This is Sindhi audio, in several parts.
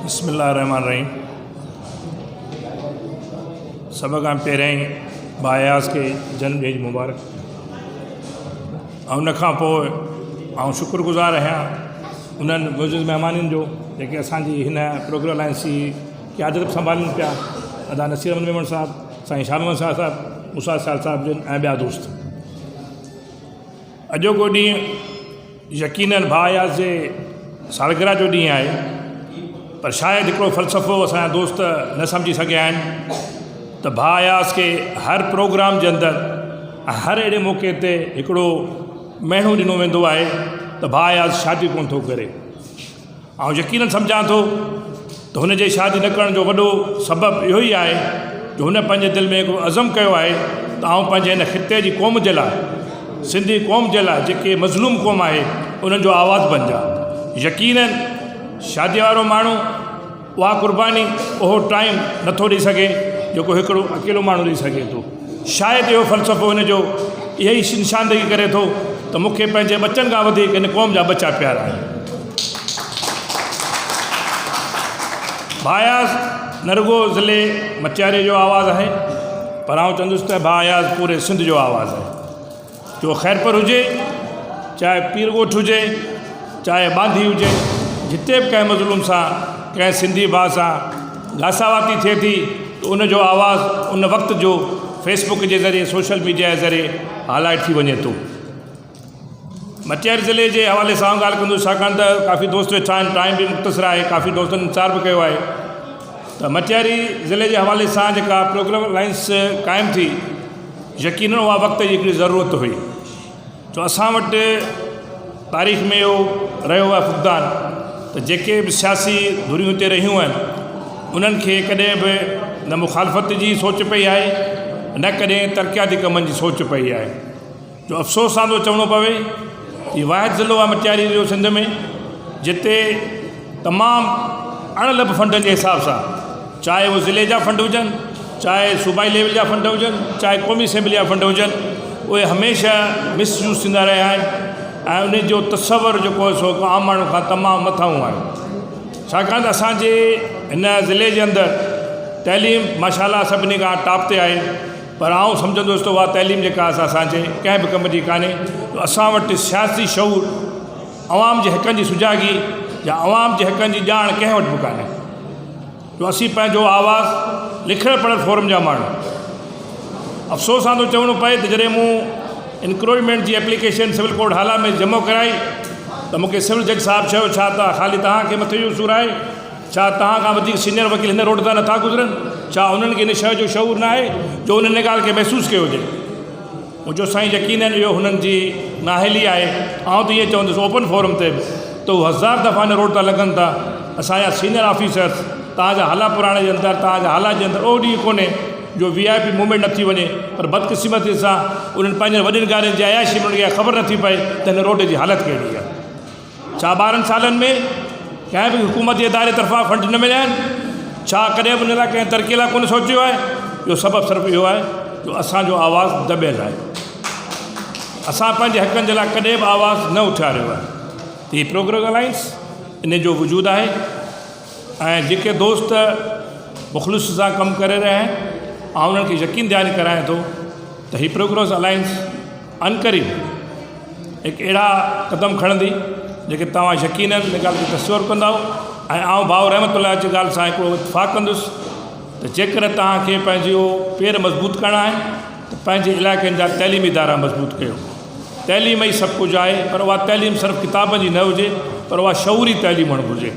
بسم الله الرحمٰن الرحيم سڀ کان پهريائين ڀاء اياز کي جنم ڏينهن جي مبارڪ ۽ ان کان پوء آئون شڪر گذار آهيان انهن معزز مهمانن جو جيڪي اسانجي هن پروگرام الائنس جي قيادت به سنڀالين پيا ادا نصير احمد ميمڻ صاحب سائين شاهه محمد شاهه صاحب موسيٰ سيال صاحب جن ۽ ٻيا دوست اڄوڪو ڏينهن يقينن ڀاء اياز جي سالگرهه جو ڏينهن آهي پر شايد هڪڙو فلسفو اسان جا دوست نه سمجهي سگهيا آهن ته ڀاء اياز کي هر پروگرام جي اندر ۽ هر اهڙي موقعي تي هڪڙو مهڻو ڏنو ويندو آهي ته ڀاء اياز شادي ڪونه ٿو ڪري. آئون يقينن سمجهان ٿو ته هن جي شادي نه ڪرڻ جو وڏو سبب اهو ئي آهي جو هن پنهنجي دل ۾ هڪڙو عزم ڪيو آهي ته آئون پنهنجي هن خطي جي قوم جي لاء سنڌي قوم جي لاء جيڪي مظلوم قوم آهي انهن جو آواز بنجان. يقينن شادي وارو ماڻهو اها قرباني اهو ٽائيم نٿو ڏئي سگهي جيڪو هڪڙو اڪيلو ماڻهو ڏئي سگهي ٿو. شايد اهو فلسفو هن جو اها ئي نشاندهي ڪري ٿو ته مون کي پنهنجي ٻچن کان وڌيڪ هن قوم جا ٻچا پيارا آهن. ڀاء اياز نه رڳو ضلعي مٽياري جو آواز آهي پر آئون چوندس ته ڀاء اياز پوري سنڌ جو آواز آهي. جو خيرپور هجي، چاهي پير ڳوٺ هجي، چاهي ٻانڌي هجي، جتي به ڪنهن مظلوم سان، ڪنهن سنڌي ڀاء سان گاساواتي ٿئي ٿي ته ان جو آواز ان وقت جو فيس بڪ جي ذريعي سوشل ميڊيا جي ذريعي هالائيٽ ٿي وڃي ٿو. مٽياري ضلعي جي حوالي سان آئون ڳالهه ڪندس ڇاڪاڻ ته ڪافي دوست ويٺا آهن ٽائيم به مختصر آهي ڪافي دوستن انتظار به ڪيو آهي ته مٽياري ضلعي جي حوالي سان جيڪا پروگرام الائنس قائم ٿي يقينن اها وقت جي هڪڙي ضرورت هئي جو اسان وٽ تاريخ ۾ اهو رهيو آهي فقدان ته جيڪي به سياسي ڌريون هتي رهيون آهن انهن کي ڪڏهن به نه مخالفت جي سوچ پئي آهي نه ڪڏهن ترقياتي ڪمن جي سوچ پئي آهي جو افسوس سان ٿو چوڻو پوي هي واحد ضلعو آهي مٽياري جو سنڌ ۾ جتي تمام اڻ لڀ فنڊن جي حساب سان چاهي اهو ضلعي جا فنڊ هجن چاهي صوبائي ليول جا فنڊ هجن چاهي قومي اسيمبلي جا فنڊ هجن اهي هميشه مس يوز ٿيندا رهيا آهن ۽ ان جو تصور جيڪو آهي سو عام ماڻهو کان تمام مٿانهون آهي ڇاڪاڻ ته اسانجي هن ضلعي جي اندر تعليم ماشاء الله سڀني کان ٽاپ تي آهي پر آئون سمجهندو هوس ته اها تعليم جيڪا آهي سا اسان جي ڪنهن به ڪم جي ڪانهي جو اسان وٽ سياسي شعور عوام جي حقن جي سجاڳي يا عوام جي حقن جي ڄاڻ ڪنهن وٽ به ڪانهي جو اسين پنهنجو آواز لکيل پڙهيل فورم جا ماڻهو افسوس سان ٿو چوڻو پئي ته جڏهن مون انڪروچمينٽ جي ايپليڪيشن سول ڪورٽ هالا ۾ جمع ڪرائي ته مون کي سول جج صاحب چيو ڇا ته خالي توهان کي مٿي جو سور آهي ڇا توهان کان وڌيڪ سينيئر وڪيل هن روڊ تان نٿا گذرن؟ ڇا انهن کي ان شيء جو شعور ناهي جو انهن ان ڳالهه کي محسوس ڪيو هجي؟ مون چيو سائين يقينن اهو هنن جي نااهلي آهي. آئون ته ائين چوندس اوپن فورم تي به ته هو هزار دفعا هن روڊ تان لنگهن ٿا. اسان جا سينيئر آفيسرس توهان جا هالا پراڻي جي اندر توهان جا هالا جي اندر اهو ڏينهن ڪونهي جو وي آء پي موومينٽ نه ٿي وڃي پر بدقسمتي سان انهن پنهنجن وڏين گاڏين جي عياشي ۾ انهن کي اها خبر نٿي پئي ته هن روڊ جي حالت ڪهڙي آهي. ڇا 12 سالن ۾ ڪنهن به حڪومتي اداري طرفان فنڊ نه مليا آهن؟ ڇا ڪڏهن به ان لاء ڪنهن ترقي لاء ڪونه سوچيو آهي؟ اهو سبب صرف اهو آهي جو اسان جو آواز دٻيل آهي. اسان پنهنجي حقن جي لاء ڪڏهن به آواز نه اٿاريو آهي. ته هي پروگريس الائنس ان جو وجود آهي ۽ جيڪي دوست مخلص سان ڪم ڪري رهيا آهن آئون انهن کي يقين دهاني ڪرايان ٿو ته هي پروگريس الائنس عنقريب هڪ اهڙا قدم کڻندي جيڪي توهان يقينن ان ڳالهه کي تصور ڪندؤ ۽ آئون ڀائو رحمت الله جي ڳالهه سان هڪڙو اتفاق ڪندس ته جيڪڏهن توهان کي پنهنجو پير مضبوط ڪرڻا آهن ته پنهنجي علائقن جا تعليمي ادارا مضبوط ڪيو تعليم ئي سڀ ڪجهه آهي پر اها تعليم صرف ڪتابن جي نه هجي پر اها شعوري تعليم هئڻ گهرجي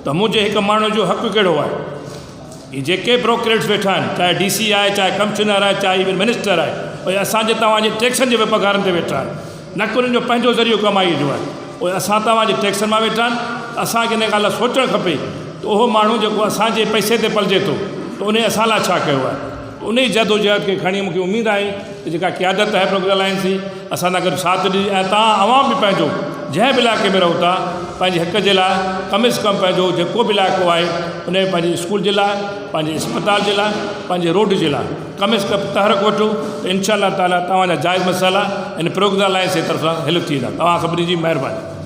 ته منهنجي هڪ ماڻهو جو حق ڪهڙو آهي هي جيڪي بروڪريٽس ويٺا آهن چاهي ڊي سي آهي چاهي ڪمشنر آهي چاهي ايون منسٽر آهي اهي اسان جي توهان جي ٽيڪسن جي پگهارن تي ويٺا آهن نه ڪو انهن جو پنهنجو ذريعو ڪمائي جو آهي اهي اسان توهان جي ٽيڪسن مان ويٺا آهن اسان کي ان ڳالهه لاء سوچڻ کپي ته اهو ماڻهو جيڪو اسان جي پئسي تي پلجي ٿو ته انهي اسان لاء ڇا ڪيو آهي انهي جدوجهد کي کڻي مون کي اميد آهي ته جيڪا قيادت آهي پروگريس الائنس جي اسان سان گڏ ساٿ ڏي ۽ توهان عوام به پنهنجو جنهن به علائقي ۾ رهو ٿا پنهنجي حق جي لاء ڪم از ڪم پنهنجو جيڪو به علائقو آهي ان ۾ پنهنجي اسڪول جي لاء پنهنجي اسپتال جي لاء پنهنجي روڊ جي لاء ڪم از ڪم تحرڪ وٺو ته انشاء الله تعالي توهان جا جائز مسئلا ان پروگريس الائنس جي طرفان حل ٿي ويندا توهان سڀني جي مهرباني.